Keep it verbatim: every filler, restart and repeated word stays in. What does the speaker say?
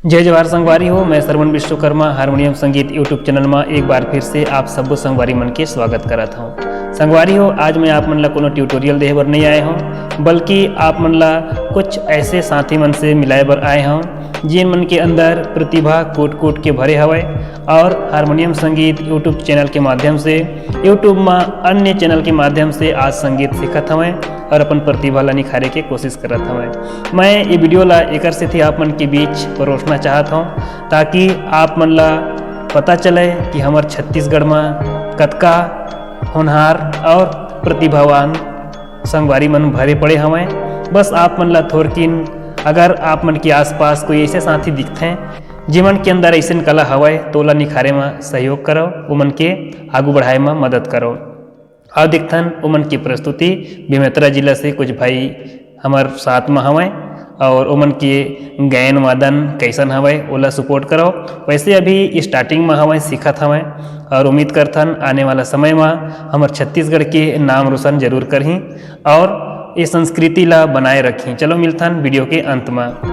जय जोहार संगवारी हो, मैं श्रवण विश्वकर्मा हारमोनियम संगीत YouTube चैनल में एक बार फिर से आप सब्बो संगवारी मन के स्वागत करत हूँ। संगवारी हो, आज मैं आप मन ला कोनो ट्यूटोरियल देहे बर नहीं आए हूँ, बल्कि आप मन ला कुछ ऐसे साथी मन से मिलाए बर आए हूँ, जिन मन के अंदर प्रतिभा कूट कूट के भरे हवय और हारमोनियम संगीत YouTube चैनल के माध्यम से, YouTube में अन्य चैनल के माध्यम से आज संगीत सीखत हवय और अपन प्रतिभा ला निखारे के कोशिश करत हवय। मैं ये वीडियो ला एकर सेती आप मन के बीच परोसना चाहत हूँ, ताकि आप मन ला पता चले कि हमर छत्तीसगढ़ में कतका होनहार और प्रतिभावान संगवारी मन भरे पड़े हवय। बस आप मन ला थोरकिन, अगर आप मन के आसपास कोई ऐसे साथी दिखथे, जिमन के अंदर ऐसन कला हवय, तो ओला निखारे में सहयोग करो, उमन के आगू बढ़ाए में मदद करो। और दिखथन उमन की प्रस्तुति, बेमेतरा जिला से कुछ भाई हमर साथ में हवय और उमन के गायन वादन कैसन हवय, ओला सपोर्ट करो। वैसे अभी स्टार्टिंग में हवय, सीखत हवय और उम्मीद करथन आने वाला समय में हमर छत्तीसगढ़ के नाम रोशन जरूर करही और ये संस्कृति ला बनाए रखी। चलो मिलथन वीडियो के अंत में।